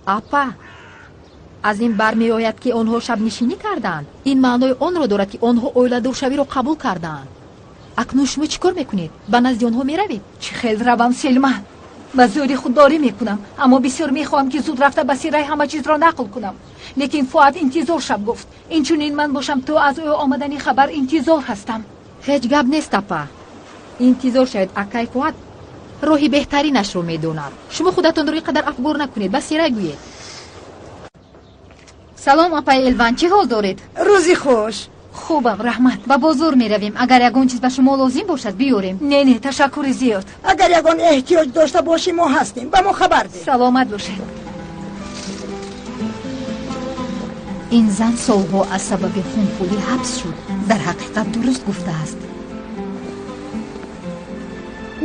Апа, аз ин бармеояд, ки онҳо шабнишинӣ карданд. Ин маънои онро дорад, ки онҳо оиладоршавиро қабул карданд. Акнун шумо чӣ кор мекунед? Ба назди онҳо меравед? Чӣ хел равам, Селма? Ба зӯри худдорӣ мекунам, аммо бисёр мехоҳам, ки зуд рафта ба Сирай ҳама чизро нақл кунам. Лекин Фуат интизор шаб гуфт. Инчунин ман бошам, то аз ӯ омадани хабар интизор ҳастам. Ҳеҷ гап нест, апа. Интизор шавед, акай Фуат роҳи беҳтаринашро медонад. Шумо худатонро ин қадар афгор накунед, ба Сирай гӯед. Салом, апаи Элван, чӣ ҳол доред? Рӯзи хуш. Хубам, раҳмат. Ба бозор меравем. Агар ягон чиз ба шумо лозим бошад, биёрем. Не, не, ташаккури зиёд. Агар ягон эҳтиёҷ дошта бошӣ, мо ҳастем, ба мо хабар деҳ. Саломат бошед. Ин зан солҳо аз сабаби хунхӯрӣ ҳабс шуд. Дар ҳақиқат дуруст гуфтааст.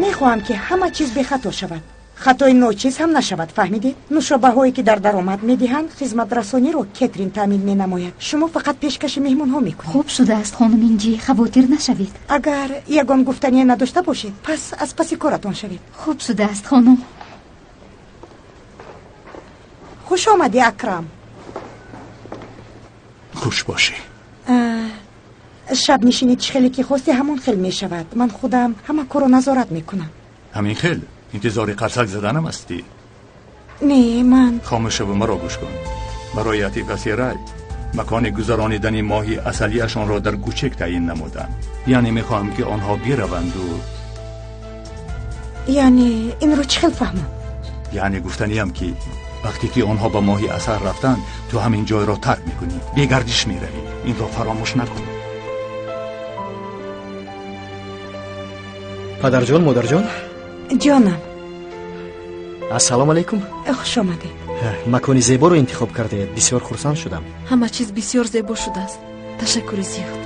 Мехоҳам, ки ҳама чиз бехато шавад. Хатои ночиз ҳам нашавад, фаҳмидед? Нӯшобаҳое, ки дар даромад медиҳанд, хизматрасониро кетрин таъмин менамояд. Шумо фақат пешкаши меҳмонҳо мекунед. Хуб шудааст, хонум Инҷи, хавотир нашавед. Агар ягон гуфтание надошта бошед, пас аз паси коратон шавед. Хуб шудааст, хонум. Хуш омадӣ, Акрам. Хуш бошӣ. Шабнишинӣ чӣ хеле ки хости, ҳамон хел мешавад. Ман худам ҳама корро назорат мекунам. Ҳамин хел интизори қарсак заданам ҳастӣ? Не, ман хомӯш шав, маро гӯш кун. Барои Атифа Серай макони гузаронидани моҳи асалиашонро дар Гучек таъин намудам. Яъне мехоҳам, ки онҳо бираванду. Яъне инро чӣ хел фаҳмам? Яъне гуфтаниям, ки вақте ки онҳо ба моҳи асал рафтанд, ту ҳамин ҷойро тарк мекунӣ, бегардиш меравӣ. Инро фаромӯш накун. Падарҷон, модарҷон. Ҷонам. Ассалому алайкум. Хуш омадед. Макони зеборо интихоб кардаед, бисёр хурсанд шудам. Ҳама чиз бисёр зебо шудааст. Ташаккури зиёд.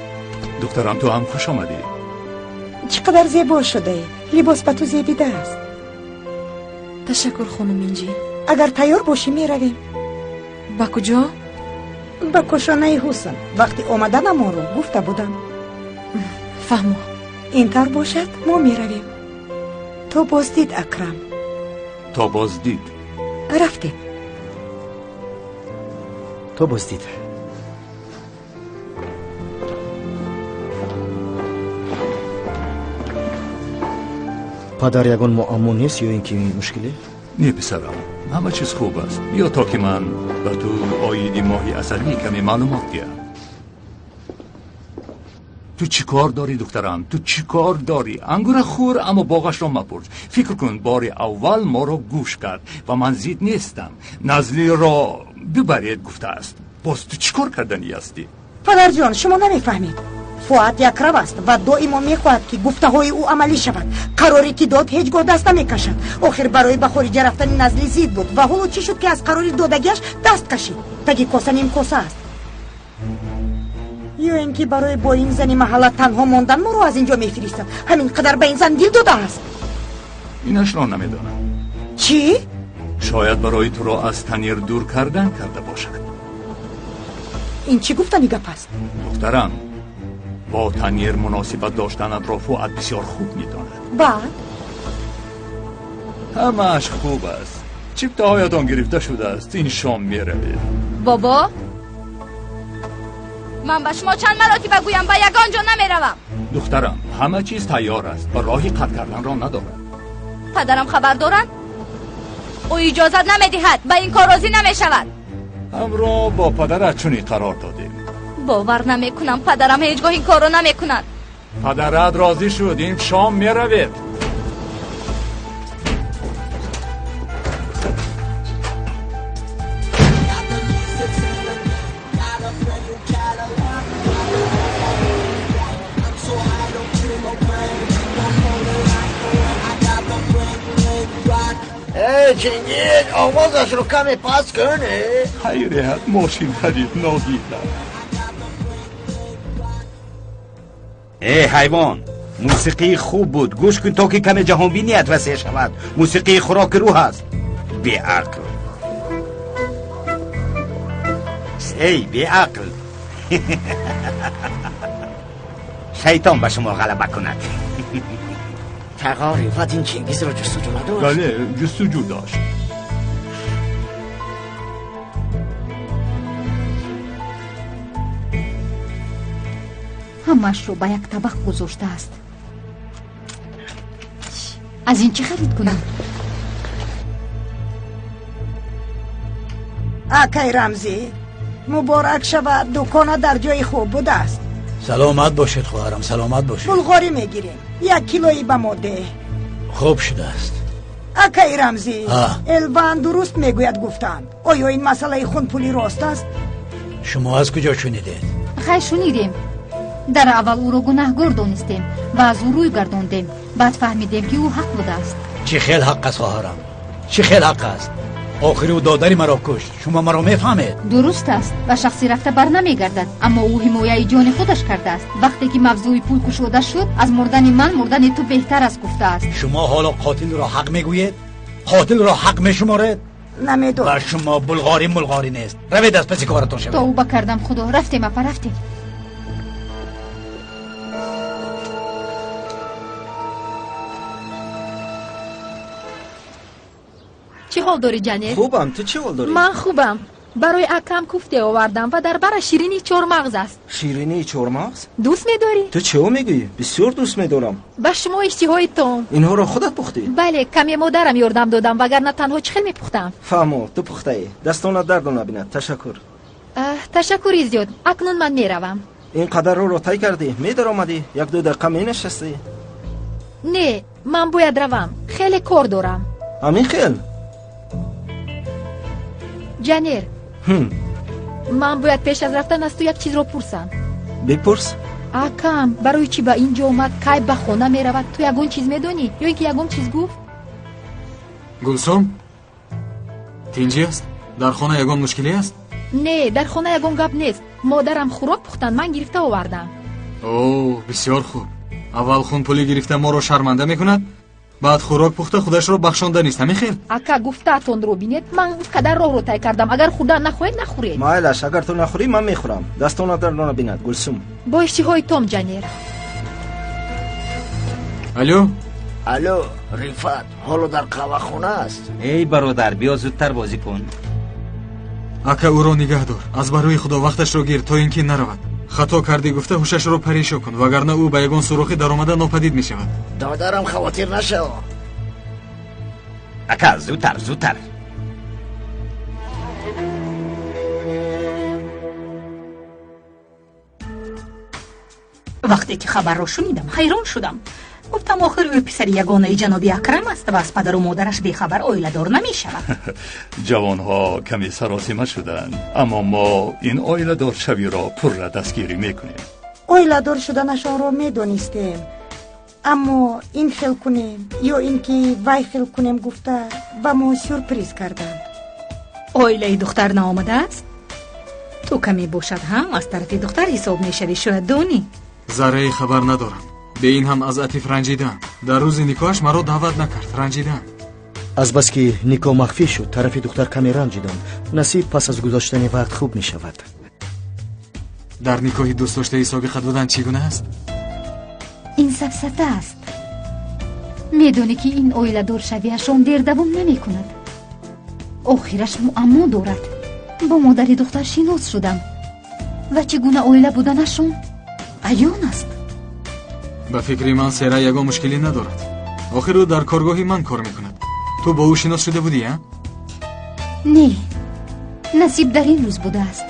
Духтарам, ту ҳам хуш омадӣ. Чӣ қадар зебо шудаӣ. Либос ба ту зебидааст. Ташаккур, хонум Инҷи. Агар тайёр бошӣ, меравем. Ба куҷо? Ба кошонаи Ҳусн. Вақти омаданамонро гуфта будам. Фаҳмо. Ин тавр бошад, мо меравем. То боздид, Акрам. То боздид. Рафтем. То боздид. Падар, ягон муаммо нест ё ин ки мушкиле? Не, писарам, ҳама чиз хуб аст. Биё, то ки ман ба ту оиди моҳи асалӣ каме маълумот диҳам. Ту чӣ кор дорӣ, духтарам? Ту чӣ кор дорӣ? Ангура хӯр, аммо боғашро мапурс. Фикр кун, бори аввал моро гӯш кард ва ман зид нестам. Назлиро бибаред гуфтааст. Боз ту чӣ кор карданӣ ҳастӣ? Падарҷон, шумо намефаҳмед. Фуат якрав аст ва доимо мехоҳад, ки гуфтаҳои ӯ амалӣ шавад. Қароре ки дод, ҳеҷ гоҳ даст намекашад. Охир барои ба хориҷа рафтани Назли зид буд ва ҳоло чӣ шуд, ки аз қарори додагиаш даст кашид? Таги коса нимкоса аст. Ё ин ки барои бо ин зани маҳалла танҳо мондан моро аз ин ҷо мефиристад. Ҳамин қадар ба ин зан дил додааст. Инашро намедонам. Чӣ? Шояд барои туро аз танир дур кардан карда бошад. Ин чӣ гуфтани гап аст? Духтарам, бо танир муносибат доштанатро Фуат бисёр хуб медонад. Баъд? Ҳамааш хуб аст. Чиптаҳоятон гирифта шудааст. Ин шом меравед. Бобо, ман ба шумо чанд маротиба гӯям, ба ягон ҷо намеравам. Духтарам, ҳама чиз тайёр аст ва роҳи қатъ карданро надорад. Падарам хабар доранд? Ӯ иҷозат намедиҳад, ба ин кор розӣ намешавад. Ҳамроҳ бо падарат чунин қарор додем. Бовар намекунам, падарам ҳеҷ гоҳ ин корро намекунад. Падарат розӣ шуд, ин шом меравед. Чингиз, овозашро каме паст кун. Хайрият, мошин харид нодида. Э, ҳайвон, мусиқии хуб буд. Гӯш кун, то ки каме ҷаҳонбиният васеъ шавад. Мусиқии хӯроки рӯҳ аст. Беақл. Эй, беақл. Шайтон ба шумо ғалаба кунад. Тағо, Рифат ин Чингизро ҷустуҷӯ надошт? Бале, ҷустуҷӯ дошт. Ҳамаашро ба як табақ гузоштааст. Аз ин чӣ харид кунам? Акай Рамзӣ, муборак шавад, дукона дар ҷои хуб будааст. Саломат бошед, хоҳарам, саломат бошед. Булғорӣ мегирем, як килои ба мо деҳ. Хуб шудааст. Акай Рамзӣ, Элван дуруст мегӯяд гуфтанд. Оё ин масъалаи хунпулӣ рост аст? Шумо аз куҷо шунидед? Хай, шунидем. Дар аввал ӯро гунаҳгор донистем ва аз ӯ рӯй гардондем. Баъд фаҳмидем, ки ӯ ҳақ будааст. Чӣ хел ҳақ аст, хоҳарам? Чӣ хел ҳақ аст? Охири ӯ додари маро кушт. Шумо маро мефаҳмед? Дуруст аст ва шахси рафта бар намегардад, аммо ӯ ҳимояи ҷони худаш кардааст. Вақте ки мавзӯи пул кушода шуд, аз мурдани ман мурдани ту беҳтар аст гуфтааст. Шумо ҳоло қотилро ҳақ мегӯед? Қотилро ҳақ мешуморед? Намедонам. Ва шумо булғорӣ мулғорӣ нест. Равед аз паси коратон шавед. Тавба кардам, худо. Рафтем, апа, рафтем. Чӣ ҳол дорӣ, Ҷанер? Хубам, ту чӣ ҳол дорӣ? Ман хубам. Барои акам куфте овардам ва дар бара ширинии чормағз аст. Ширинии чормағз? Дӯст медорӣ? Ту чӣ мегӯӣ? Бисёр дӯст медорам. Ба шумо иштиҳои том. Инҳоро худат пухтӣ? Бале, каме модарам ёрдам додам, вагарна танҳо чӣ хел мепухтам. Фаҳмо, ту пухтаӣ. Дастонат дарду набинад. Ташаккур. Ташаккури зиёд. Акнун ман меравам. Ин қадар роҳро тай кардӣ, медаромадӣ, як-ду дақиқа менишастӣ. Не, ман бояд равам. Хеле кор дорам. Ҳамин хел? Ҷанер, ман бояд пеш аз рафтан аз ту як чизро пурсам. Бипурс. Акам барои чӣ ба ин ҷо омад? Кай ба хона меравад? Ту ягон чиз медонӣ? Ё ин ки ягон чиз гуфт? Гулсум, тинҷӣ аст? Дар хона ягон мушкиле аст? Не, дар хона ягон гап нест. Модарам хӯрок пухтан, ман гирифта овардам. О, бисёр хуб. Аввал хунпулӣ гирифта моро шарманда мекунад, баъд хӯрок пухта худашро бахшонда нест. Ҳамин хел? Ака, гуфтаатонро бинед, ман ин қадар роҳро тай кардам. Агар хӯрдан нахоҳед, нахӯред. Майлаш, агар ту нахӯрӣ, ман мехӯрам. Дастонат дарду набинад, Гулсум. Бо иштиҳои том, Ҷанер. Алло? Алло, Рифат ҳоло дар қаҳвахона аст. Эй бародар, биё зудтар бозӣ кун. Ака, ӯро нигаҳ дор. Аз барои худо вақташро гир, то ин ки наравад. Хато кардӣ гуфта ҳушашро парешо кун, вагарна ӯ ба ягон сурохӣ даромада нопадид мешавад. Додарам, хавотир нашав. Ака, зудтар, зудтар. Вақте ки хабарро шунидам, ҳайрон шудам. Гуфтам, охир ӯ писари ягонаи ҷаноби Акрам аст ва аз падару модараш бехабар оиладор намешавад. Ҷавонҳо каме саросима шуданд, аммо мо ин оиладоршавиро пурра дастгирӣ мекунем. Оиладор шуданашонро медонистем, аммо ин хел кунем ё ин ки вай хел кунем гуфта ба мо сюрприз карданд. Оилаи духтар наомадааст? Ту каме бошад ҳам аз тарафи духтар ҳисоб мешавӣ, шояд донӣ. Зарраи хабар надорам. Бе ин ҳам аз Атиф ранҷидаам. Дар рӯзи никоҳаш маро даъват накард, ранҷидаам. Азбаски никоҳ махфӣ шуд, тарафи духтар каме ранҷиданд. Насиб пас аз гузаштани вақт хуб мешавад. Дар никоҳи дӯстдоштаи собиқат будан чӣ гуна аст? Ин сафсата аст. Медонӣ, ки ин оиладоршавиашон дер давом намекунад. Охираш муаммо дорад. Бо модари духтар шинос шудам ва чӣ гуна оила буданашон аён аст. Ба фикри ман Сера ягон мушкилӣ надорад. Охир ӯ дар коргоҳи ман кор мекунад. Ту бо ӯ шинос шуда будӣ, а? Не, насиб дар ин рӯз будааст.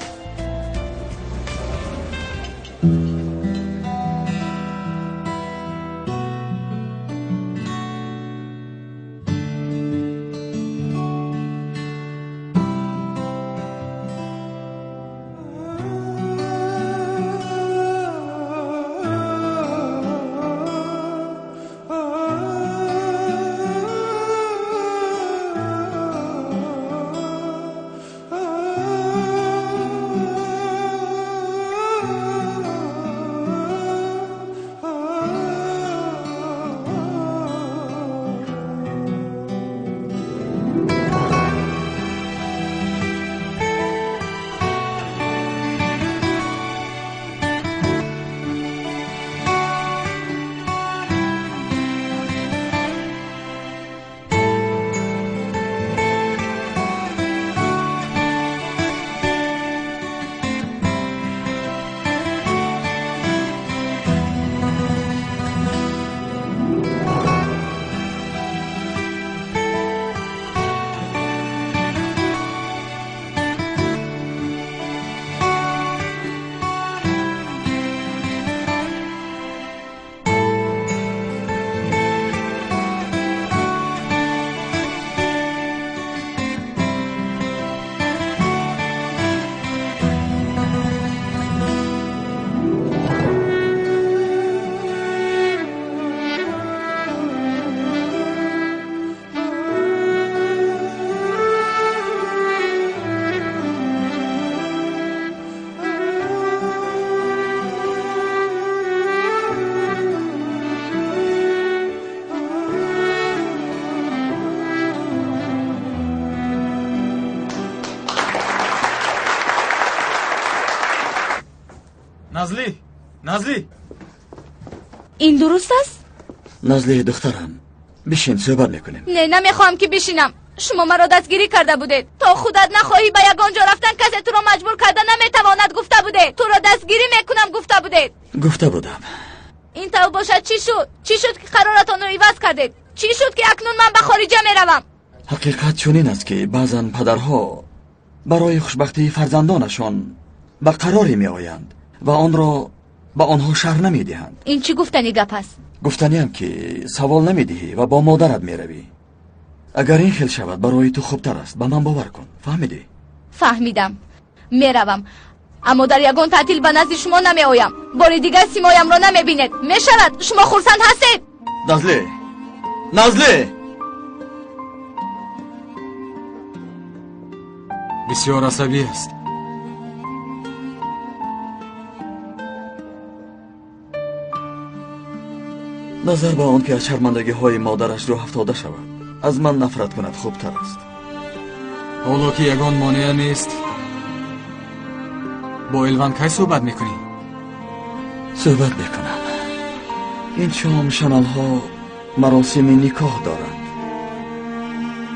Назлӣ, Назлӣ, ин дуруст аст? Назлӣ, духтарам, бишин, суҳбат мекунем. Не, намехоҳам ки бишинам. Шумо маро дастгирӣ карда будед. То худат нахоҳӣ ба ягон ҷо рафтан, касе туро маҷбур карда наметавонад, гуфта будед. Туро дастгирӣ мекунам, гуфта будед. Гуфта будам. Ин тавр бошад, чӣ шуд? Чӣ шуд ки қароратонро иваз кардед? Чӣ шуд ки акнун ман ба хориҷа меравам? Ҳақиқат чунин аст, ки баъзан падарҳо барои хушбахтии фарзандонашон ба қароре меоянд ва онро ба онҳо шарҳ намедиҳанд. Ин чӣ гуфтани гап аст? Гуфтаниам, ки савол намедиҳӣ ва бо модарат меравӣ. Агар ин хел шавад, барои ту хубтар аст. Ба ман бовар кун. Фаҳмидӣ? Фаҳмидам. Меравам, аммо дар ягон таътил ба назди шумо намеоям. Бори дигар симоямро намебинед. Мешавад? Шумо хурсанд ҳастед? Назлӣ, Назлӣ! Бисёр асабӣ аст. Назар ба он ки аз шармандагиҳои модараш рӯ ҳафтода шавад, аз ман нафрат кунад хубтар аст. Ҳоло ки ягон монеа нест, бо Элван кай суҳбат мекунӣ? Суҳбат мекунам. Ин шом шаналҳо маросими никоҳ доранд.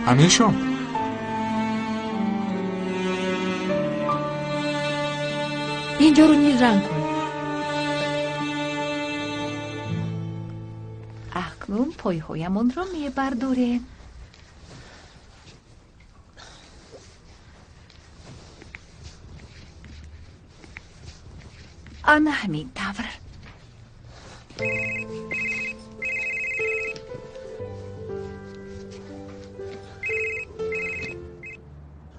Ҳамин шом? Инҷоро низ ранг кун. Акнун пойҳоямонро мебардорем. Ана ҳамин тавр.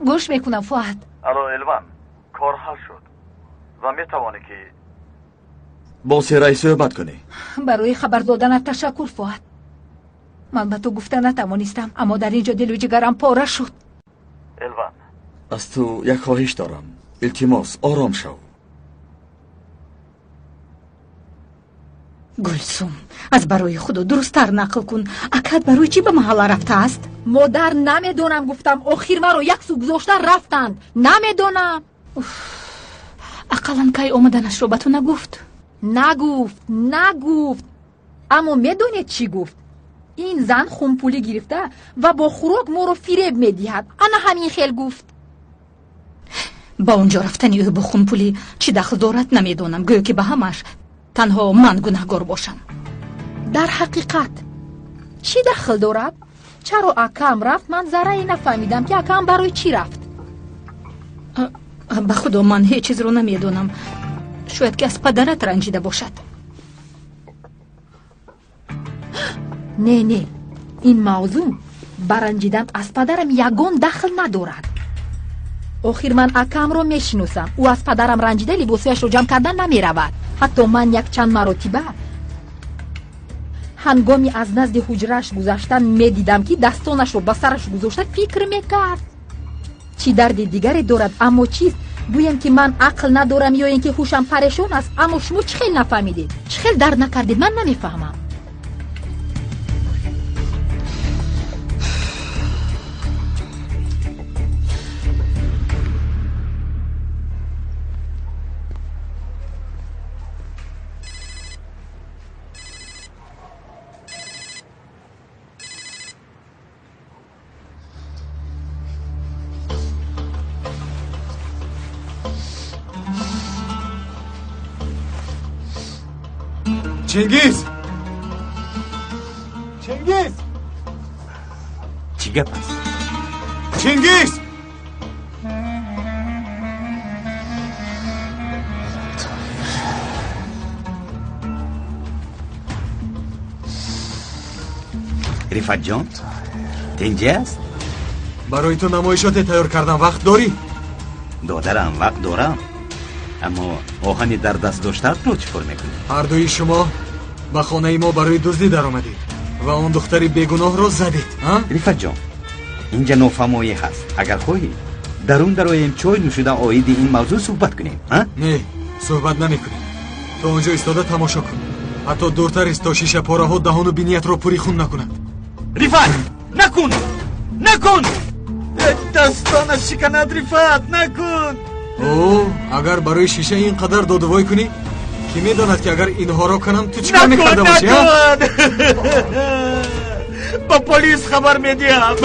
Гӯш мекунам, Фуад. Алло, Элван, кор ҳал шуд ва метавонӣ ки бо Серай суҳбат кунӣ. Барои хабар доданат ташаккур, Фуад. Ман ба ту гуфта натавонистам, аммо дар ин ҷо дилу ҷигарам пора шуд. Элван, аз ту як хоҳиш дорам. Илтимос, ором шав. Гулсум, аз барои худо дурусттар нақл кун. Акат барои чӣ ба маҳалла рафтааст? Модар, намедонам, гуфтам. Охир маро як сӯ гузошта рафтанд. Намедонам. Ақаллан кай омаданашро ба ту нагуфт? Нагуфт, нагуфт. Аммо медонед чӣ гуфт? Ин зан хунпулӣ гирифта ва бо хӯрок моро фиреб медиҳад. Ана ҳамин хел гуфт. Ба он ҷо рафтани ӯ бо хунпулӣ чӣ дахл дорад, намедонам. Гӯё ки ба ҳамаш танҳо ман гунаҳгор бошам. Дар ҳақиқат чӣ дахл дорад? Чаро акам рафт? Ман заррае нафаҳмидам, ки акам барои чӣ рафт. Ба худо, ман ҳеҷ чизро намедонам. Шояд ки аз падарат ранҷида бошад. Не, не, ин мавзӯъ ба ранҷидан аз падарам ягон дахл надорад. Охир ман акамро мешиносам. Ӯ аз падарам ранҷида либосҳояшро ҷамъ кардан намеравад. Ҳатто ман якчанд маротиба ҳангоми аз назди ҳуҷрааш гузаштан медидам, ки дастонашро ба сараш гузошта фикр мекард. Чӣ дарди дигаре дорад, аммо чист? Гӯем ки ман ақл надорам ё ин ки ҳушам парешон аст, аммо шумо чӣ хел нафаҳмидед? Чӣ хел дард накардед? Ман намефаҳмам. Чингиз! Чингиз! Чӣ гап аст? Чингиз! Рифатҷон, тинҷӣ аст? Барои ту намоишоте тайёр кардам, вақт дорӣ? Додарам, вақт дорам. Аммо оҳани дар даст доштаатро чӣ кор мекунӣ? Ҳардуи шумо ба хонаи мо барои дуздӣ даромадед ва он духтари бегуноҳро задед. Рифатҷон, инҷа нофаҳмоӣ ҳаст. Агар хоҳӣ, дарун дароем, чой нӯшида оиди ин мавзӯъ суҳбат кунем. Не, суҳбат намекунем. То он ҷо истода тамошо кун. Ҳатто дуртар ист, то шишапораҳо даҳону биниятро пури хун накунанд. Рифат, накун! Накун! Дастонаш шиканад, Рифат, накун! О, агар барои шиша ин қадар додувой кунӣ, Ки медонад, ки агар инҳоро кунам, ту чӣ кор мекарда бошӣ? Ба полис хабар медиҳам.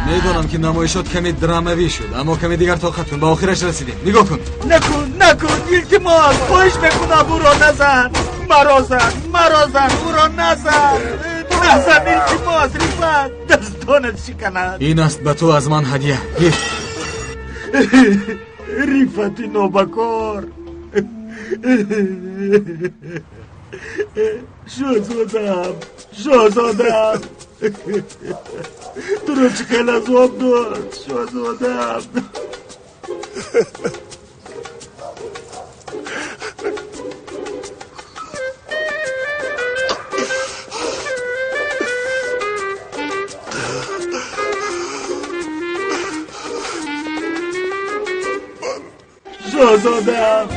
Медонам, ки намоишот каме драмавӣ шуд, аммо каме дигар тоқат кун, ба охираш расидем. Нигоҳ кун. Накун, накун, илтимос, хоҳиш мекунам, ӯро назан. Маро зан, маро зан, ӯро назан. Назан, илтимос, Рифат, дастонат шиканад. Ин аст ба ту аз ман ҳадя. Гир. Рифати нобакор. Шоҳзодам, шоҳзодам, туро чӣ хел азоб дод, шоҳзодам. Шоҳзодам.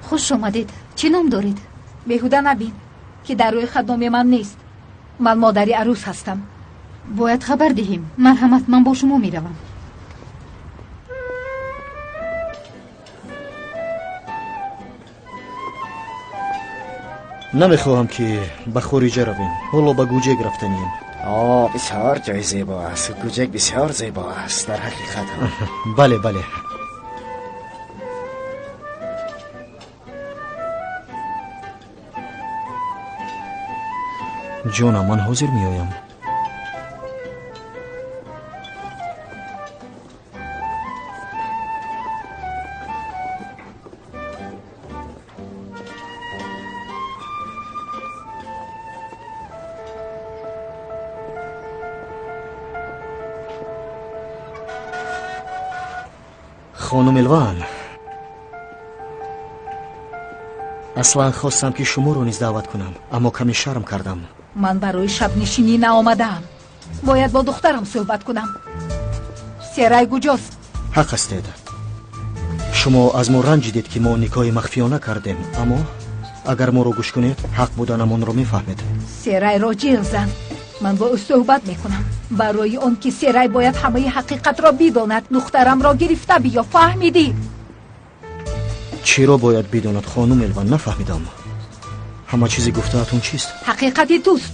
Хуш омадед. Чӣ ном доред? Беҳуда набин, ки дар рӯи хат номи ман нест. Ман модари арӯс ҳастам. Бояд хабар диҳем. Марҳамат, ман бо шумо меравам. Намехоҳам, ки ба хориҷа равем. Ҳоло ба Гуҷек рафтанием. О, бисёр ҷои зебо аст. Гуҷек бисёр зебо аст, дар ҳақиқат. Бале, бале. Ҷонам, ман ҳозир меоям. Хонум Элван, аслан хостам, ки шуморо низ даъват кунам, аммо каме шарм кардам. Ман барои шабнишинӣ наомадаам. Бояд бо духтарам суҳбат кунам. Серай куҷост? Ҳақ ҳастед. Шумо аз мо ранҷидед, ки мо никоҳи махфиёна кардем, аммо агар моро гӯш кунед, ҳақ буданамонро мефаҳмед. Серайро ҷиғ зан. Ман бо ӯ суҳбат мекунам. Барои он ки Серай бояд ҳамаи ҳақиқатро бидонад. Духтарамро гирифта биё, фаҳмидӣ? Чиро бояд бидонад, хонум Элван? Нафаҳмидам. Ҳама чизи гуфтаатон чист? Ҳақиқати туст.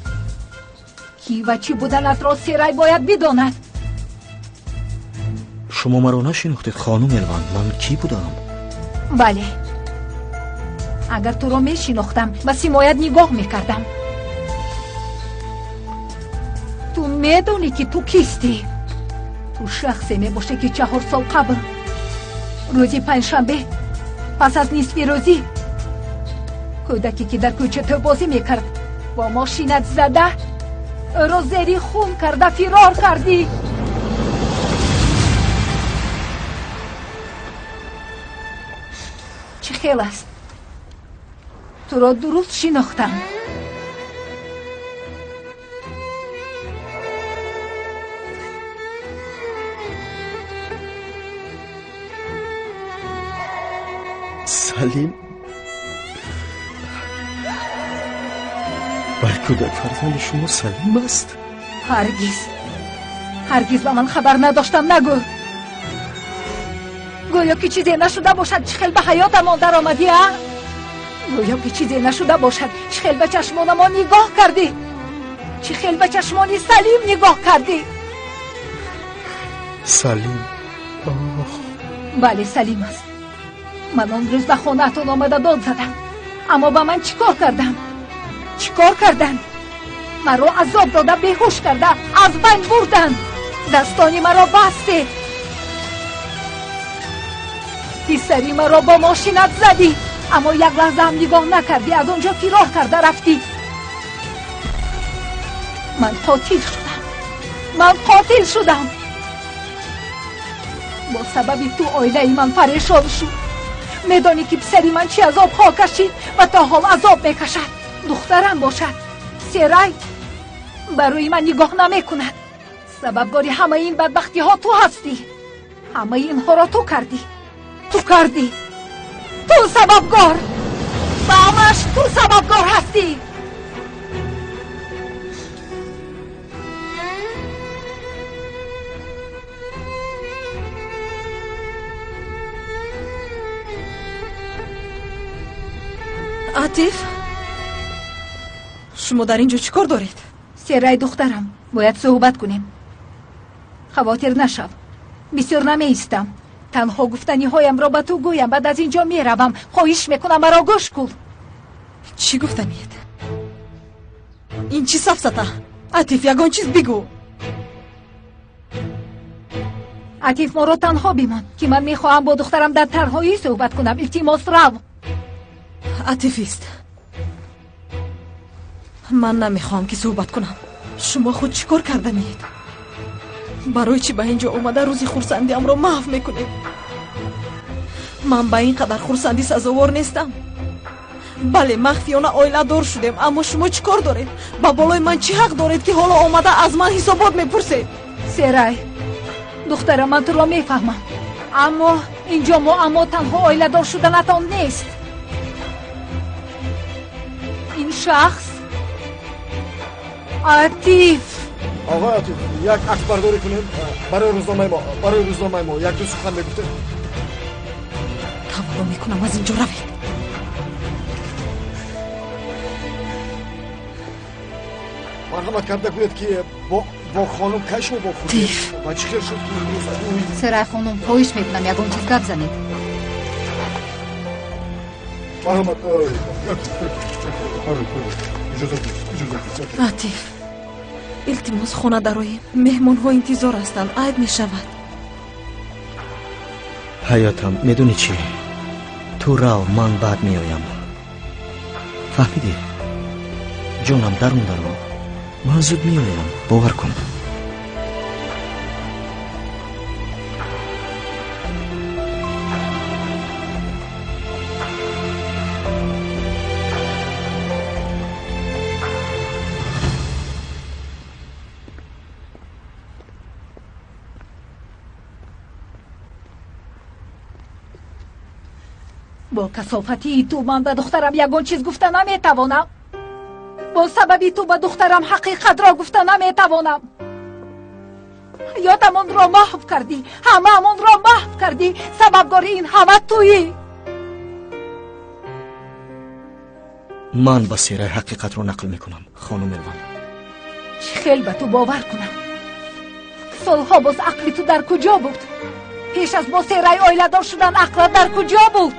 Ки ва чӣ буданатро Серай бояд бидонад. Шумо маро нашинохтед, хонум Элван. Ман кӣ будам? Бале, агар туро мешинохтам, ба симоят нигоҳ мекардам. Ту медонӣ, ки ту кистӣ? Ту шахсе мебошӣ, ки 4 сол қабл, рӯзи панҷшанбе, пас аз нисфи рӯзӣ, кӯдаке, ки дар кӯча тӯбозӣ мекард, бо мошинат зада, ӯро зери хун карда фирор кардӣ. Чӣ хел аст? Туро дуруст шинохтам? Салим бар кӯдак фарзанди шумо Салим аст? Ҳаргиз, ҳаргиз ба ман хабар надоштам нагӯ. Гӯё ки чизе нашуда бошад, чӣ хел ба ҳаётамон даромадӣ, а? Гӯё ки чизе нашуда бошад, чӣ хел ба чашмонамон нигоҳ кардӣ? Чӣ хел ба чашмони Салим нигоҳ кардӣ? Салим? Оҳ. Бале, Салим аст. Ман он рӯз ба хонаатон омада дод задам, аммо ба ман чӣ кор карданд? Чӣ кор карданд? Маро азоб дода, беҳуш карда, аз байн бурданд. Дастони маро бастед, писари маро бо мошинат задӣ, аммо як лаҳзаам нигоҳ накардӣ, аз он ҷо фирор карда рафтӣ. Ман қотил шудам, ман қотил шудам. Бо сабаби ту оилаи ман парешон шуд. Медонӣ, ки писари ман чӣ азобҳо кашид ва то ҳол азоб мекашад? Духтарам бошад, Серай, барои ман нигоҳ намекунад. Сабабгори ҳамаи ин бадбахтиҳо ту ҳастӣ. Ҳамаи инҳоро ту кардӣ, ту кардӣ, Ту сабабгор, ба ҳамааш ту сабабгор ҳастӣ. Атиф, шумо дар ин ҷо чӣ кор доред? Серай духтарам, бояд суҳбат кунем. Хавотир нашав, бисёр намеистам. Танҳо гуфтаниҳоямро ба ту гӯям, баъд аз ин ҷо меравам. Хоҳиш мекунам, маро гӯш кун. Чӣ гуфтаниед? Ин чӣ сафсата? Атиф, ягон чиз бигӯ. Атиф, моро танҳо бимон, ки ман мехоҳам бо духтарам дар танҳоӣ суҳбат кунам. Илтимос, рав. Атифист, ман намехоҳам ки суҳбат кунам. Шумо худ чӣ кор карданиед? Барои чӣ ба ин ҷо омада рӯзи хурсандиамро маҳв мекунед? Ман ба ин қадар хурсандӣ сазовор нестам. Бале, махфиёна оиладор шудем, аммо шумо чӣ кор доред? Ба болои ман чӣ ҳақ доред, ки ҳоло омада аз ман ҳисобот мепурсед? Серай духтарам, ман туро мефаҳмам, аммо ин ҷо муаммо танҳо оиладор шуданатон нест. Ин шахс Атиф. Оғои Атиф, як аксбардорӣ кунем барои рӯзномаи мо. Барои рӯзномаи мо як ду сухан мегуфтем. Тавалло мекунам, аз ин ҷо равед. Марҳамат карда гӯед, ки бо хонум кай шумо вохӯрдед ва чӣ хел шуд, ки имрӯз Серай хонум, хоҳиш мекунам, ягон чиз гап занед. Марҳамат. Атиф, илтимос, хона дароем. Меҳмонҳо интизор ҳастанд, айб мешавад. Ҳаётам, медонӣ чӣ? Ту рав, ман баъд меоям. Фаҳмидӣ? Ҷонам, дарун даро, ман зуд меоям, бовар кун. Бо касофатии ту ман ба духтарам ягон чиз гуфта наметавонам. Бо сабаби ту ба духтарам ҳақиқатро гуфта наметавонам. Ҳаётамонро маҳв кардӣ, ҳамаамонро маҳв кардӣ. Сабабгори ин ҳама туӣ. Ман ба Серай ҳақиқатро нақл мекунам, хонум Элван. Чӣ хел ба ту бовар кунам? Солҳо боз ақли ту дар куҷо буд? Пеш аз бо Серай оиладор шудан ақлат дар куҷо буд?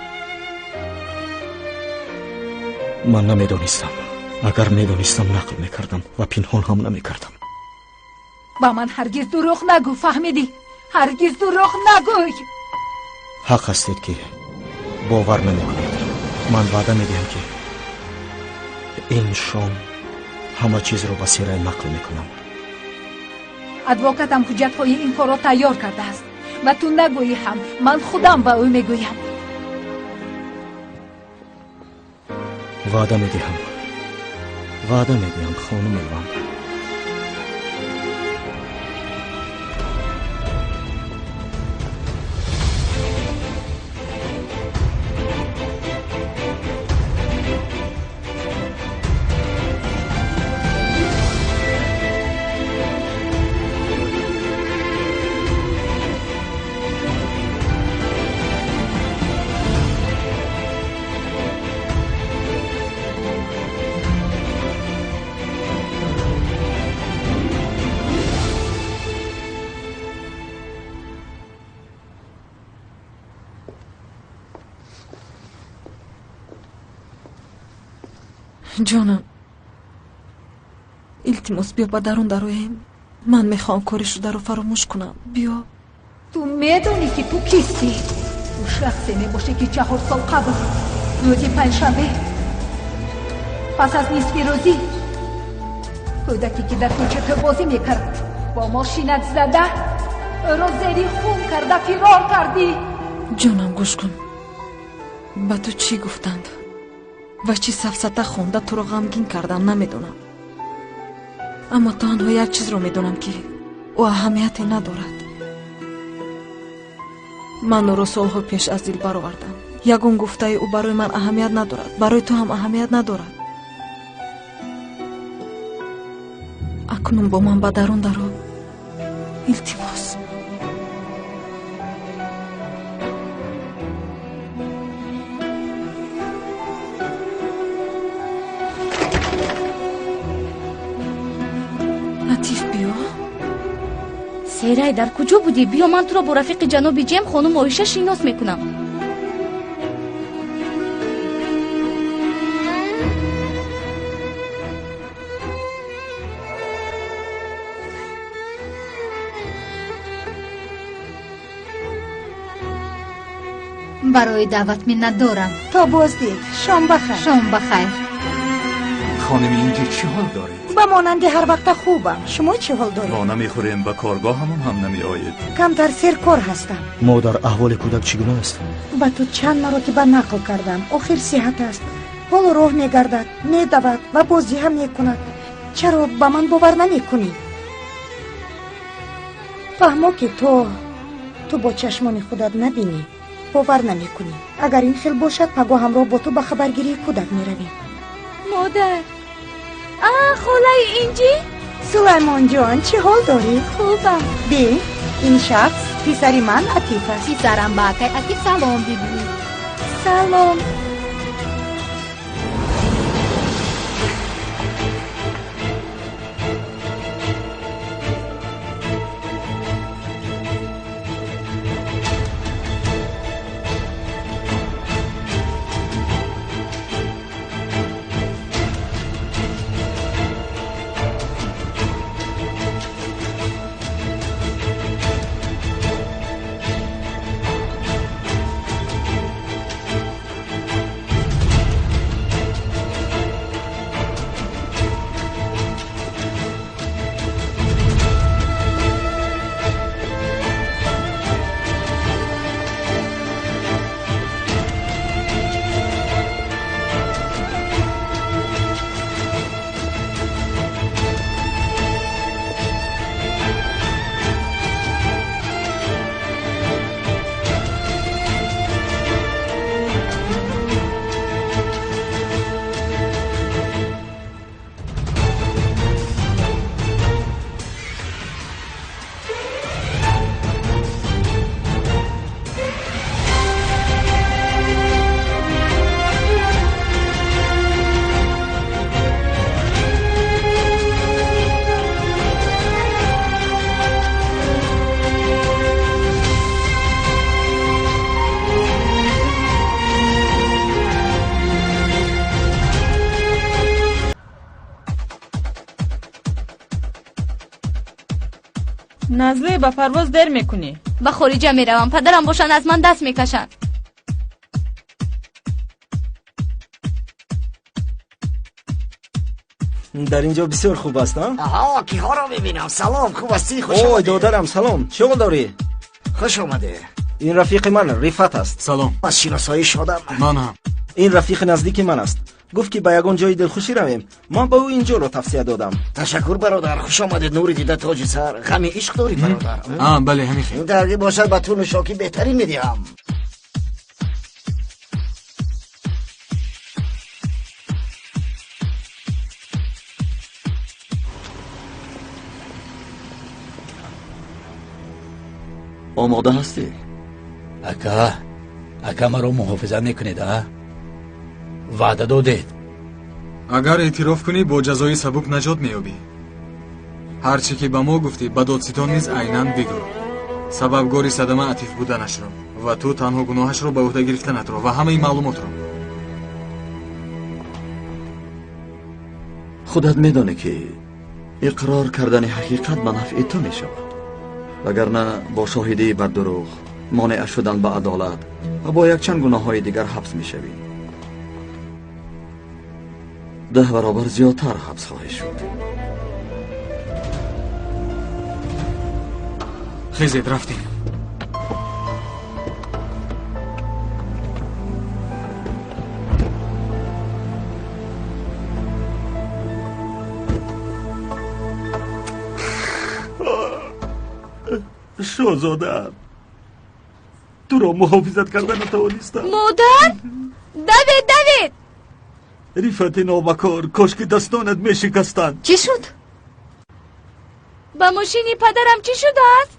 Ман намедонистам. Агар медонистам, нақл мекардам ва пинҳон ҳам намекардам. Ба ман ҳаргиз дурӯғ нагӯ, фаҳмидӣ? Ҳаргиз дурӯғ нагӯй. Ҳақ ҳастед, ки бовар намекунед. Ман ваъда медиҳам, ки ин шом ҳама чизро ба Серай нақл мекунам. Адвокатам ҳуҷҷатҳои ин корро тайёр кардааст. Ба ту нагӯӣ ҳам, ман худам ба ӯ мегӯям. Ваъда медиҳам, ваъда медиҳам, хонум Элван. Ҷонам, илтимос, биё ба дарун дароем. Ман мехоҳам кори шударо фаромӯш кунам. Биё. Ту медонӣ, ки ту кистӣ? Ту шахсе мебошӣ, ки 4 сол қабл рӯзи панҷшанбе пас аз нисфи рӯзӣ кӯдаке, ки дар кӯча тӯбозӣ мекард, бо мошинат зада ӯро зери хун карда фирор кардӣ. Ҷонам, гӯш кун. Ба ту чӣ гуфтанд ва чӣ сафсата хонда туро ғамгин кардам, намедонам. Аммо танҳо як чизро медонам, ки ӯ аҳамияте надорад. Ман ӯро солҳо пеш аз дил баровардам. Ягон гуфтаи ӯ барои ман аҳамият надорад, барои ту ҳам аҳамият надорад. Акнун бо ман ба дарун даро. Илтимос. Атиф, биё. Серай, дар куҷо будӣ? Биё, ман туро бо рафиқи ҷаноби Ҷем хонум Оиша шинос мекунам. Барои даъват миннатдорам. То боздид. Шом бахайр. Шом бахайр. Хоними инҷи, чӣ ҳол доред? Ба монанди ҳар вақта хубам. Шумо чӣ ҳол доред? Мо намехӯрем, ба коргоҳамон ҳам намеоед. Камтар серкор ҳастам. Модар, аҳволи кӯдак чӣ гуна аст? Ба ту чанд маротиба нақл кардам. Охир сиҳат аст. Ҳоло роҳ мегардад, медавад ва бозӣ ҳам мекунад. Чаро ба ман бовар намекунӣ? Фаҳмо, ки ту бо чашмони худат набинӣ, бовар намекунӣ. Агар ин хел бошад, пагоҳ ҳамроҳ бо ту ба хабаргирии кӯдак меравем. Модар, холаи инҷи? Сулаймонҷон, чӣ ҳол дорӣ? Хубам. Бин, ин шахс писари ман Атиф аст. Писарам ба акай Атиф салом бигӯ. Салом. Назле, ба парвоз дер мекунӣ. Ба хориҷа меравам. Падарам бошанд, аз ман даст мекашанд. Дар инҷо бисёр хуб аст, а? Аҳа, киҳоро мебинам. Салом, хуб ҳастӣ? Хуш омадӣ. Ой, додарам, салом. Чӣ ҳол дорӣ? Хуш омадӣ. Ин рафиқи ман Рифат аст. Салом. Аз шиносоӣ шодам. Ман ҳам. Ин рафиқи наздики ман аст. Гуфт, ки ба ягон ҷои дилхушӣ равем. Ман ба ӯ ин ҷоро тавсия додам. Ташаккур, бародар. Хуш омадед. Нури дида, тоҷи сар. Ғами ишқ дорӣ, бародар? Бале, ҳамин хел. Дарди бошад, ба ту нӯшокӣ беҳтарин медиҳам. Омода ҳастӣ? Ака, ака, маро муҳофизат мекунед, а? Ваъда додед. Агар эътироф кунӣ, бо ҷазои сабук наҷот меёбӣ. Ҳар чӣ ки ба мо гуфтӣ, ба додситон низ айнан бигӯ. Сабабгори садама Атиф буданашро ва ту танҳо гуноҳашро ба ӯҳда гирифтанатро ва ҳамаи маълумотро. Худат медонӣ, ки иқрор кардани ҳақиқат ба нафъи ту мешавад. Вагарна бо шоҳидии бар дурӯғ, монеа шудан ба адолат ва бо якчанд гуноҳҳои дигар ҳабс мешавӣ. 10 баробар зиёдтар ҳабс хоҳӣ шуд. Хезед, рафтем. Шоҳзода, Туро муҳофизат карда натавонистам. Модар, давед, давед! Рифати нобакор, кош ки дастонат мешикастанд. Чӣ шуд? Ба мошини падарам чӣ шудааст?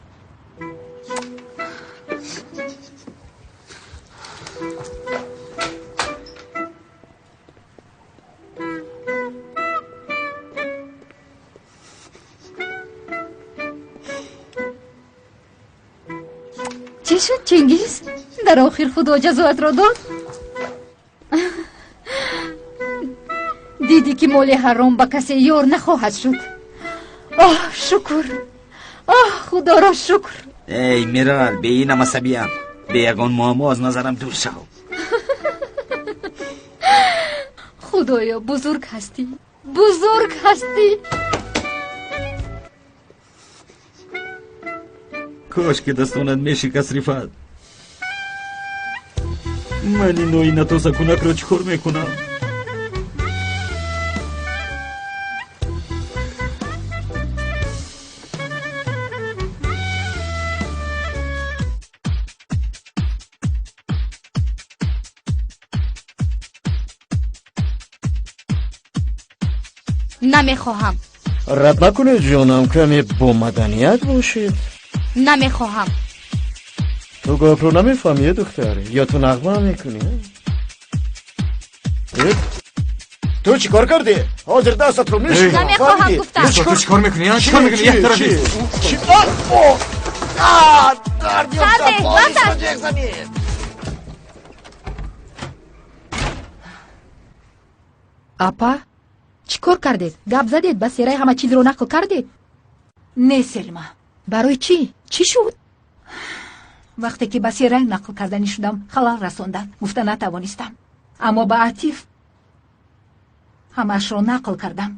Чӣ шуд, Чингиз? Дар охир худо ҷазоатро дод? Дидӣ ки моли ҳаром ба касе ёр нахоҳад шуд. Оҳ, шукр! Оҳ, худоро шукр! Эй, Мирал, бе инам асабиям. Бе ягон муаммо аз назарам дур шав. Худоё, бузург ҳастӣ, бузург ҳастӣ. Кош ки дастонат мешикаст, Рифат. Ман ин оина тозакунакро чӣ кор мекунам? Намехоҳам. Рад накунед, ҷонам, каме бо маданият бошед. Намехоҳам. Ту гапро намефаҳмӣ, духтар, ё ту нағма мекунӣ? Ту чӣ кор кардӣ? Ҳозир дастатро мешиканам. Намехоҳам, гуфтам. Ту чӣ кор мекунӣ? Чӣ кор мекунӣ? Як тараф ист. Дард ёфтам, полисро ҷеғ занед. Апа, чӣ кор кардед? Гап задед? Ба Серай ҳама чизро нақл кардед? Не, Селма. Барои чӣ? Чӣ шуд? Вақте ки ба Серай нақл карданӣ шудам, халал расонданд, гуфта натавонистам. Аммо ба Атиф ҳамаашро нақл кардам.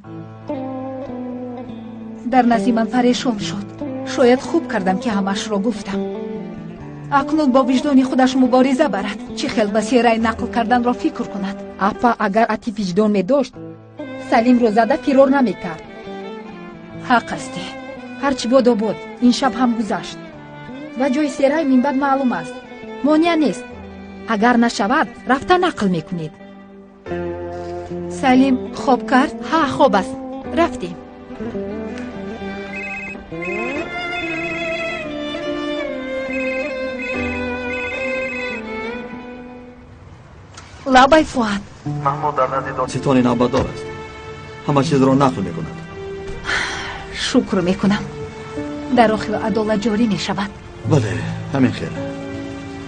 Дар назди ман парешон шуд. Шояд хуб кардам, ки ҳамаашро гуфтам. Акнун бо виҷдони худаш мубориза барад. Чӣ хел ба Серай нақл карданро фикр кунад. Апа, агар Атиф виҷдон медошт, Салимро зада фирор намекард. Ҳақ ҳастӣ. Ҳарчи бодо бод, ин шаб ҳам гузашт. Ва ҷои Серай минбаъд маълум аст. Монеа нест. Агар нашавад, рафта нақл мекунед. Салим хоб кард? Ҳа, хоб аст. Рафтем. Лабай, Фуат. Маҳмуд дар назди додситони навбатдор аст. Ҳама чизро нақл мекунад. Шукр мекунам. Дар охир адолат ҷорӣ мешавад. Бале, ҳамин хел.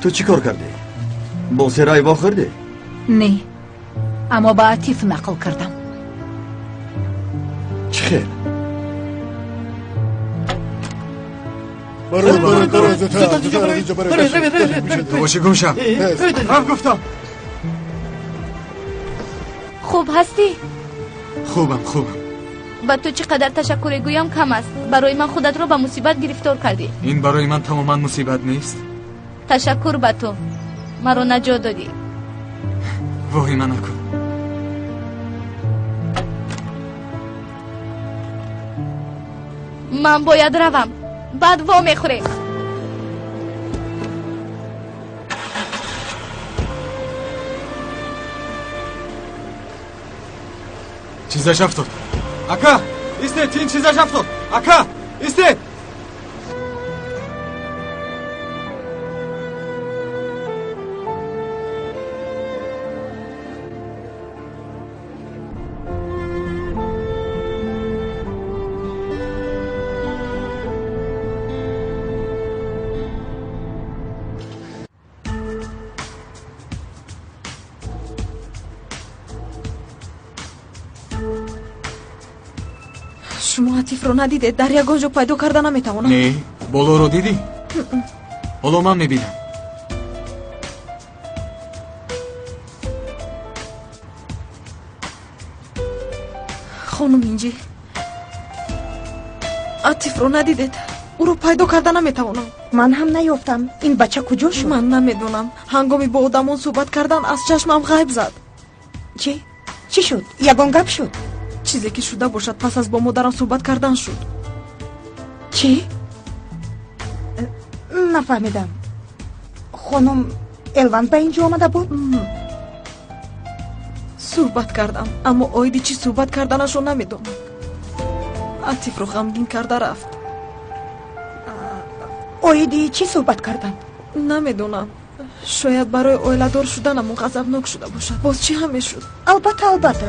Ту чӣ кор кардӣ? Бо Серай вохӯрдӣ? Не, аммо ба Атиф нақл кардам. Чӣ хел? Ту бошӣ, гум шав. Рафт гуфтам. Хуб ҳастӣ? Хубам, хубам. Ба ту чӣ қадар ташаккуре гӯям кам аст. Барои ман худатро ба мусибат гирифтор кардӣ. Ин барои ман тамоман мусибат нест. Ташаккур ба ту, маро наҷот додӣ. Воҳима накун. Ман бояд равам, баъд во мехӯрем. Чизаш афтод. Ака, истед, ин чизаш афтод. Ака, истед. Шумо Атифро надидед? Дар ягон ҷо пайдо карда наметавонам. Не, болоро дидӣ? Ҳоло ман мебинам. Хонум Инҷи, Атифро надидед? Ӯро пайдо карда наметавонам. Ман ҳам наёфтам. Ин бача куҷо шуд? Ман намедонам. Ҳангоми бо одамон суҳбат кардан аз чашмам ғайб зад. Чӣ? Чӣ шуд? Ягон гап шуд? Чизе ки шуда бошад, пас аз бо модарам суҳбат кардан шуд. Чӣ? Нафаҳмидам. Хонум Элван ба инҷо омада буд? Суҳбат кардам, аммо оиди чӣ суҳбат карданашро намедонам. Атифро ғамгин карда рафт. Оиди чӣ суҳбат карданд? Намедонам. Шояд барои оиладор шуданамон ғазабнок шуда бошад. Боз чӣ ҳам мешуд? Албатта, албатта.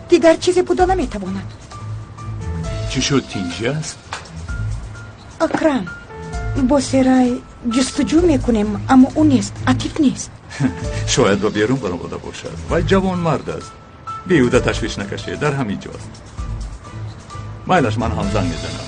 Дигар чизе буда наметавонад. Чӣ шуд, тинҷӣ аст? Акрам, бо Серай ҷустуҷӯ мекунем, аммо ӯ нест, Атиф нест. Шояд ба берун баромада бошад. Вай ҷавонмард аст. Беҳуда ташвиш накашед, дар ҳамин ҷост. Майлаш, ман ҳам занг мезанам.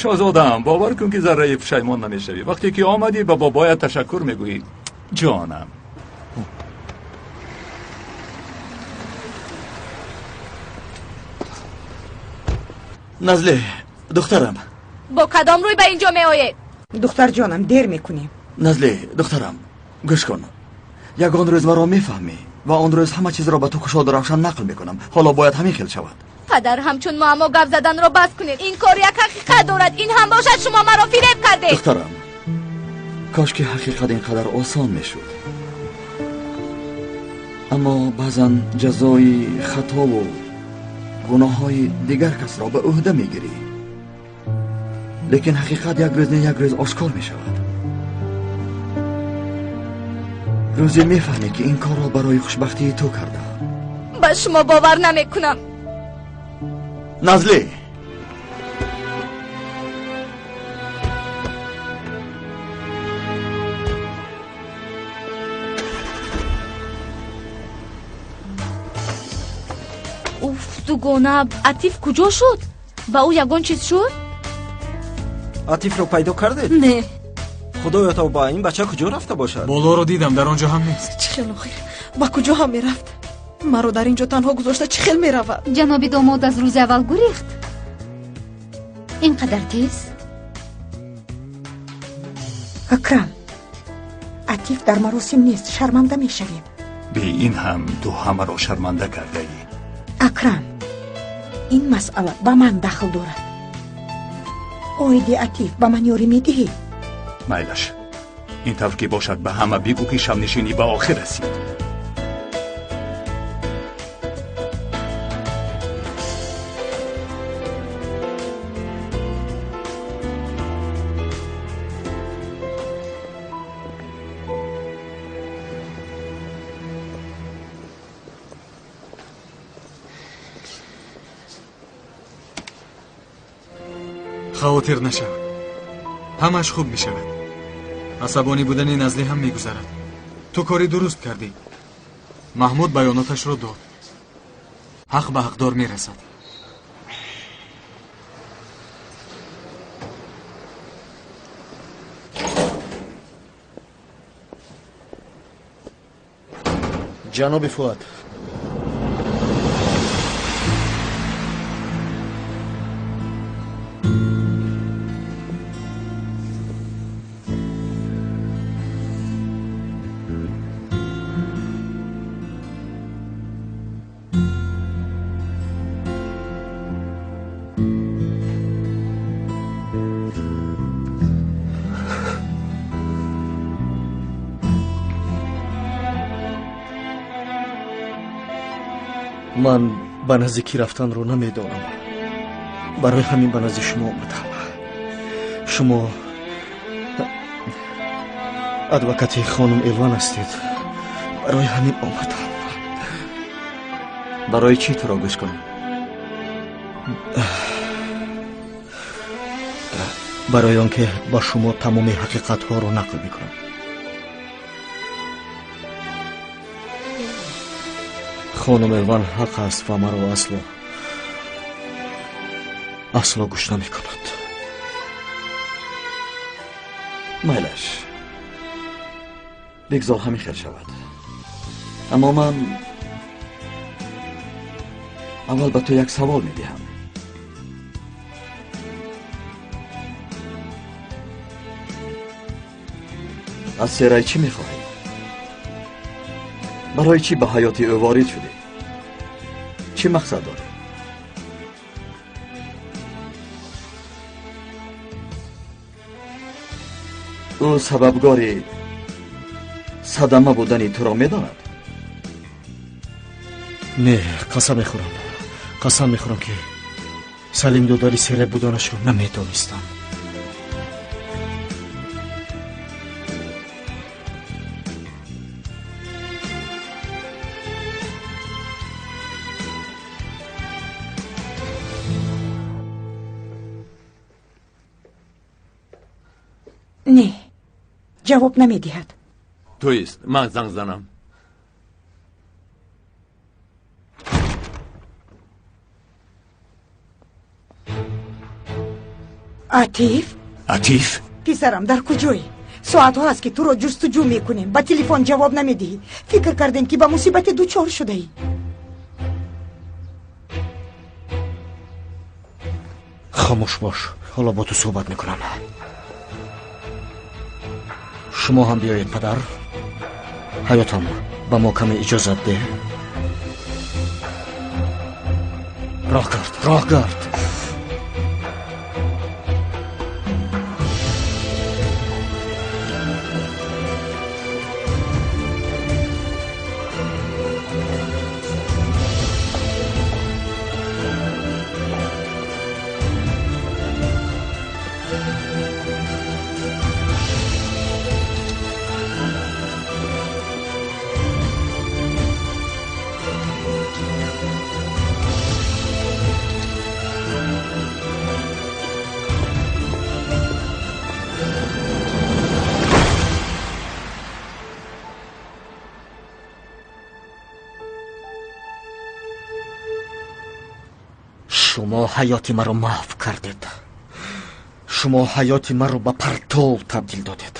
Шоҳзодаам, бовар кун ки зарраи пушаймон намешавӣ. Вақте ки омадӣ ба бобоят ташаккур мегӯӣ. Ҷонам. Назле, духтарам. Бо кадом рӯй ба инҷо меоед? Духтарҷонам, дер мекунем. Назле, духтарам, гӯш кун. Ягон рӯз маро мефаҳмӣ ва он рӯз ҳама чизро ба ту кушоду равшан нақл мекунам. Ҳоло бояд ҳамин хел шавад. Падар, ҳамчун муаммо гап заданро бас кунед. Ин кор як ҳақиқат дорад. Ин ҳам бошад, шумо маро фиреб кардед. Духтарам, кош ки ҳақиқат ин қадар осон мешуд. Аммо баъзан ҷазои хатову гуноҳҳои дигар касро ба ӯҳда мегирӣ. Лекин ҳақиқат як рӯз не як рӯз ошкор мешавад. Рӯзе мефаҳмӣ ки ин корро барои хушбахтии ту кардам. Ба шумо бовар намекунам. Назле! Уф, дугона, Атиф куҷо шуд? Ба ӯ ягон чиз шуд? Атифро пайдо кардед? Не. Худоё тавба, ин бача куҷо рафта бошад? Болоро дидам, дар он ҷо ҳам нест. Чӣ хел охир? Ба куҷо ҳам мерафт? Маро дар ин ҷо танҳо гузошта чӣ хел меравад? Ҷаноби домод аз рӯзи аввал гурехт. Ин қадар тез? Акрам, Атиф дар маросим нест, шарманда мешавем. Бе ин ҳам ту ҳамаро шарманда кардаӣ. Акрам, ин масъала ба ман дахл дорад. Оиди Атиф ба ман ёрӣ медиҳӣ? Майлаш, ин тавр ки бошад, ба ҳама бигӯ ки шабнишинӣ ба охир расид. Хавотир нашав, ҳамаш хуб мешавад. Асабонӣ будани Назле ҳам мегузарад. Ту кори дуруст кардӣ. Маҳмуд баёноташро дод. Ҳақ ба ҳақдор мерасад. Ҷаноби Фуад, ман ба наздикӣ рафтанро намедонам. Барои ҳамин ба назди шумо омадам. Шумо адвокати хонум Элван ҳастед. Барои ҳамин омадам. Барои чӣ туро гӯш кунам? Барои он ки ба шумо тамоми ҳақиқатҳоро нақл мекунам. Хонум Элван ҳақ аст ва маро асло гӯш намекунад. Майлаш, бигзор ҳамин хел шавад. Аммо ман аввал ба ту як савол медиҳам. Аз Серай чӣ мехоҳӣ? Барои чӣ ба ҳаёти ӯ ворид шудӣ? Чӣ мақсад дорӣ? Ӯ сабабгори садама будани туро медонад? Не, қасам мехӯрам. Қасам мехӯрам, ки Салим додари Серай буданашро намедонистам. Не, ҷавоб намедиҳад. То есть ман занг занам? Атиф? Атиф? Писарам, дар куҷоӣ? Соатҳо аст, ки туро ҷустуҷӯ мекунем. Ба телефон ҷавоб намедиҳӣ. Фикр кардем, ки ба мусибате дучор шудаӣ. Хомӯш бош, ҳоло бо ту суҳбат мекунам. Шумо ҳам биёед, падар. Ҳаётам, ба мо каме иҷозат деҳ. Роҳ кард, роҳ кард. Шумо ҳаёти маро маҳв кардед. Шумо ҳаёти маро ба партов табдил додед.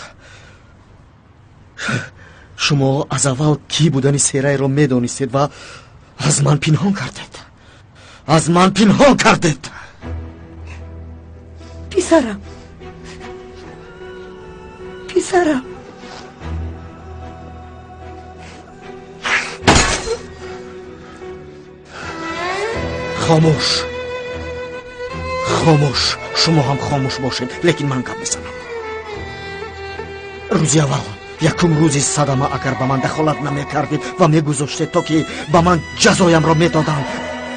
Шумо аз аввал кӣ будани Серайро медонистед ва аз ман пинҳон кардед. Аз ман пинҳон кардед. Писарам, писарам. Хомӯш, хомӯш. Шумо ҳам хомӯш бошед, лекин ман гап мезанам. Рӯзи аввал, якум рӯзи садама, агар ба ман дахолат намекардед ва мегузоштед, то ки ба ман ҷазоямро медоданд,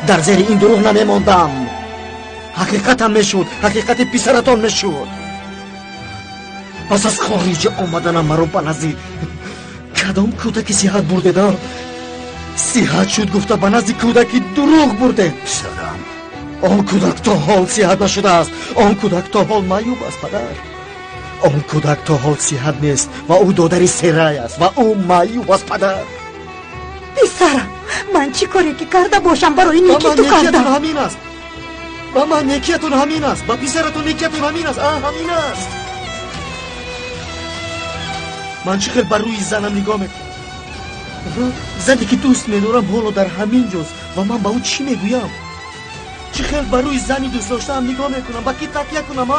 дар зери ин дурӯғ намемондам. Ҳақиқатам мешуд, ҳақиқати писаратон мешуд. Пас аз хориҷ омаданам маро ба назди кадом кӯдаки сиҳат бурдеда? Сиҳат шуд гуфта ба назди кӯдаки дурӯғ бурдед. Писарам, он кӯдак то ҳол сиҳат нашудааст. Он кӯдак то ҳол маъюб аст, падар. Он кӯдак то ҳол сиҳат нест ва ӯ додари Серай аст ва ӯ маъюб аст, падар. Писарам, ман чӣ коре ки карда бошам барои неки ту кардам. Ҳамин аст. Ба ман некиятон ҳамин аст. Ба писаратон некиятон ҳамин аст. Ҳамин аст. Ман чӣ хел ба рӯи занам нигоҳ мекунам? Зане ки дӯст медорам ҳоло дар ҳамин ҷост ва ман ба ӯ чӣ мегӯям? Чӣ хел ба рӯи зани дӯстдоштаам нигоҳ мекунам? Ба кӣ такя кунам?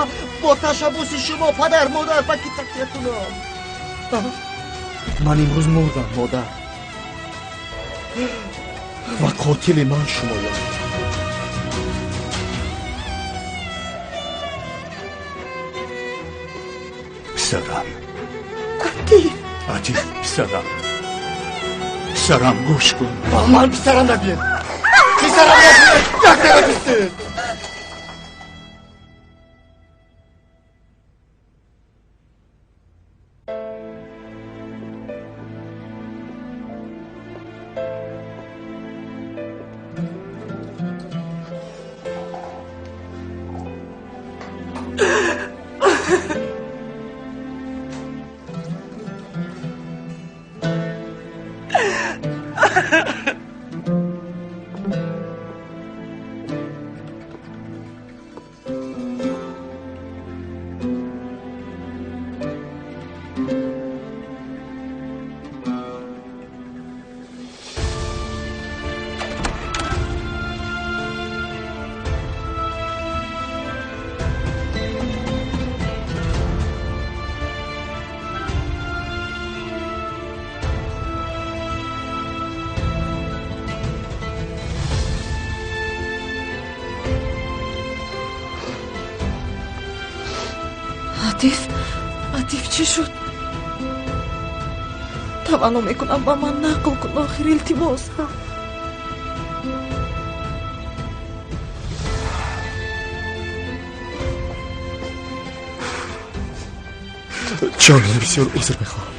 Бо ташаббуси шумо, падар, модар, ба кӣ такя кунам? Ман имрӯз мурдам, модар, ва қотили ман шумоён. Писарам. Атиф. Атиф, писарам. Писарам, гӯш кун. Ба ман писарам нагӯед. Писарам нагӯед. Як дақиқа бистед. Атиф, Атиф, чӣ шуд? Таванно мекунам, ба ман нақл кун, охир, илтимос. Ҷонам, бисёр узр мехоҳам,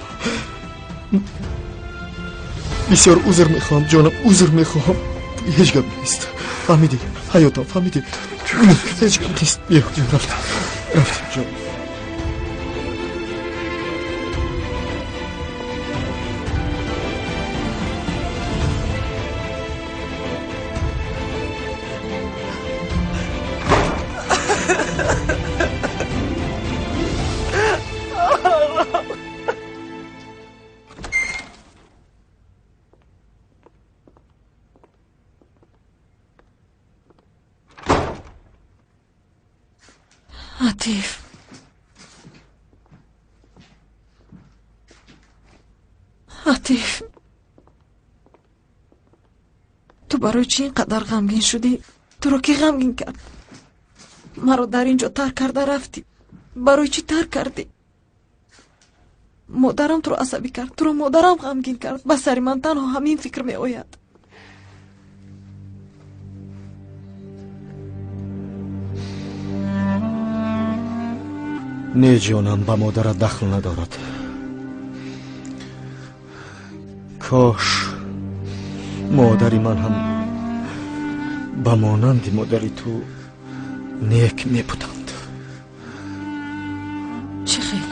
бисёр узр мехоҳам, ҷонам, узр мехоҳам. Ҳеҷ гап нест, фаҳмидӣ, ҳаётам, фаҳмидӣ, ҳеҷ гап нест. Биё, рафтем, рафтем, ҷон. Атиф, Атиф, ту барои чӣ ин қадар ғамгин шудӣ? Туро кӣ ғамгин кард? Маро дар ин ҷо тарк карда рафтӣ. Барои чӣ тарк кардӣ? Модарам туро асабӣ кард, туро модарам ғамгин кард. Ба сари ман танҳо ҳамин фикр меояд. Не ҷонам, ба модарат дахл надорад. Кош модари ман ҳам ба монанди модари ту нек мебуданд. Чӣ хел?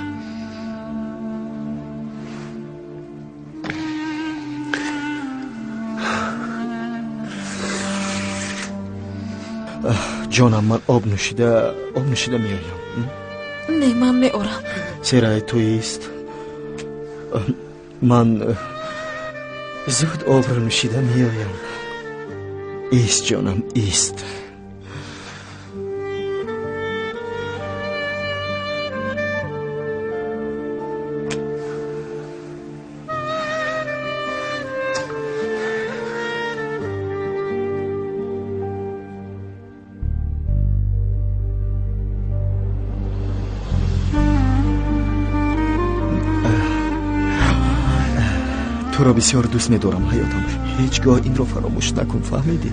Ҷонам, ман об нӯшида меоям. Не, ман меорам. Серай туист. Ман зуд обро нӯшида меоям. Ист, ҷонам, ист. Туро бисёр дӯст медорам, ҳаётам. Ҳеҷ гоҳ инро фаромӯш накун, фаҳмидӣ?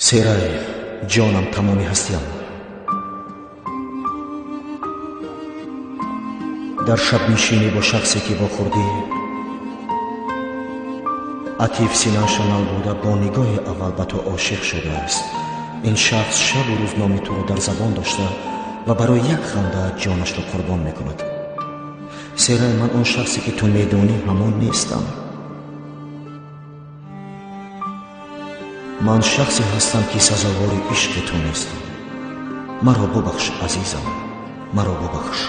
Серай, ҷонам, тамоми ҳастиям. Дар шабнишинӣ бо шахсе ки вохӯрдӣ, Атиф Синан Шанал буда, бо нигоҳи аввал ба ту ошиқ шудааст. Ин шахс шабу рӯз номи туро дар забон дошта ва барои як ханда ҷонашро қурбон мекунад. Серай, ман он шахсе ки ту медонӣ ҳамон нестам. Ман шахсе ҳастам ки сазовори ишқи ту нестам. Маро бубахш, азизам, маро бубахш.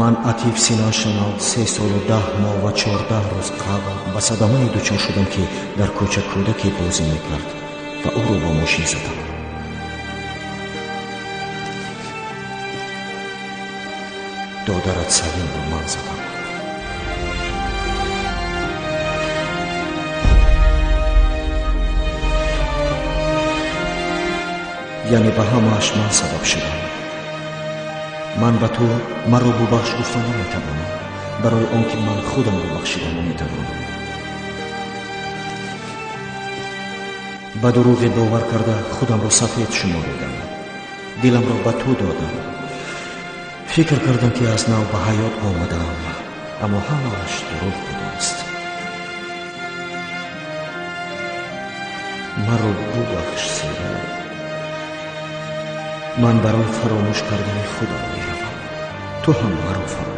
Ман Атиф Синан Шанал 3 солу 10 моҳ ва 14 рӯз қабл ба садамае дучор шудам, ки дар кӯча кӯдаке бозӣ мекард ва ӯро бо мошин задам. Додарат Салимро ман задам. Яъне ба ҳамааш ман сабаб шудам. Ман ба ту маро бубахш гуфта наметавонам, барои он ки ман худамро бахшида наметавонам. Ба дурӯғе бовар карда худамро сафед шуморидам, диламро ба ту додам. Фикр кардам, ки аз нав ба ҳаёт омадаам, аммо ҳамааш дурӯғ будааст. Маро бубахш, Серай. Ман барои фаромӯш кардани худам меравам. Ту ҳам маро фаромӯш